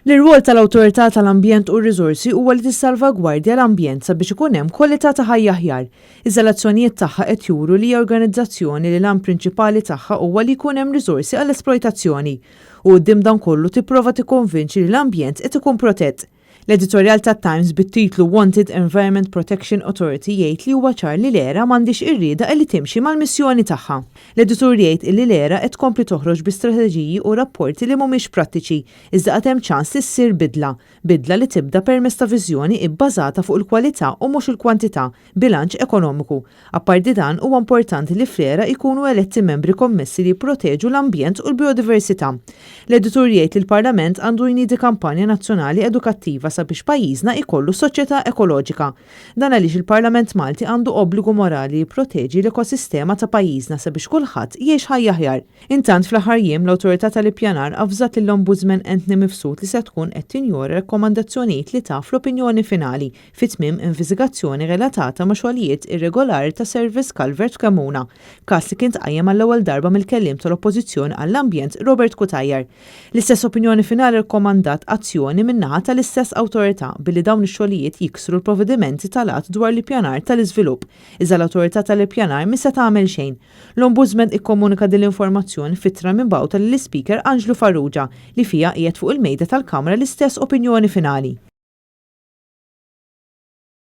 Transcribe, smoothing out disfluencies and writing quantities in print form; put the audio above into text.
L-irwol tal-Awtorità tal-Ambjent u r-Riżorsi huwa li tissalvagwardja l-ambjent sabiex ikun hemm kwalità ta' ħajja aħjar. Iżda l-azzjonijiet tagħha qed juru li hija organizzazzjoni li l-għan prinċipali tagħha huwa li jkun hemm riżorsi għall-esplojtazzjoni. U quddiem dan kollu tipprova tikkonvinċi li l-ambjent qed ikun protett. L-editorjal tat-Times bit-titlu Wanted Environment Protection Authority jgħid li huwa ċar li l-ERA m'għandhiex ir-rieda illi timxi mal-missjoni tagħha. L-editur jgħid illi l-ERA qed tkompli toħroġ bi strateġiji u rapporti li mhumiex prattiċi, iżda għad hemm ċans li ssir bidla. Bidla li tibda permezz ta' viżjoni ibbażata fuq il-kwalità u mhux il-kwantità, bilanċ ekonomiku. Apparti dan, huwa importanti li fl-ERA jkunu eletti membri kommessi li jipproteġu l-ambjent u l-bijodiversità. L-editur jgħid li l-Parlament għandu jniedi kampanja nazzjonali edukattiva sabiex pajjiżna jkollu soċjetà ekoloġika. Dan għaliex il-Parlament Malti għandu obbligu morali li jipproteġi l-ekosistema ta' pajjiżna sabiex kulħadd jgħix ħajja aħjar. Intant, fl-aħħar jiem, l-Awtorità tal-Ippjanar avżat lill-Ombudsman Anthony Mifsud li se tkun qed tinjora rakkomandazzjonijiet li ta fl-opinjoni finali fi tmiem investigazzjoni relatata ma' xogħlijiet irregolari ta' service culvert f'Kemmuna, każ li kien tqajjem għall-ewwel darba mill-Kelliem tal-Oppożizzjoni għall-Ambjent Robert Cutajar. L-istess opinjoni finali rrakkomandat azzjoni min-naħa tal-istess awtorità billi dawn ix-xogħlijiet jiksru l-provvedimenti tal-Att dwar l-Ippjanar tal-Iżvilupp, iżda l-Awtorità tal-Ippjanar mhi se tagħmel xejn. L-Ombudsman ikkomunika din l-informazzjoni f'ittra mibgħuta lill-Ispeaker Anġlu Farrugia li fiha qiegħed fuq il-mejda tal-Kamra l-istess opinjoni finali.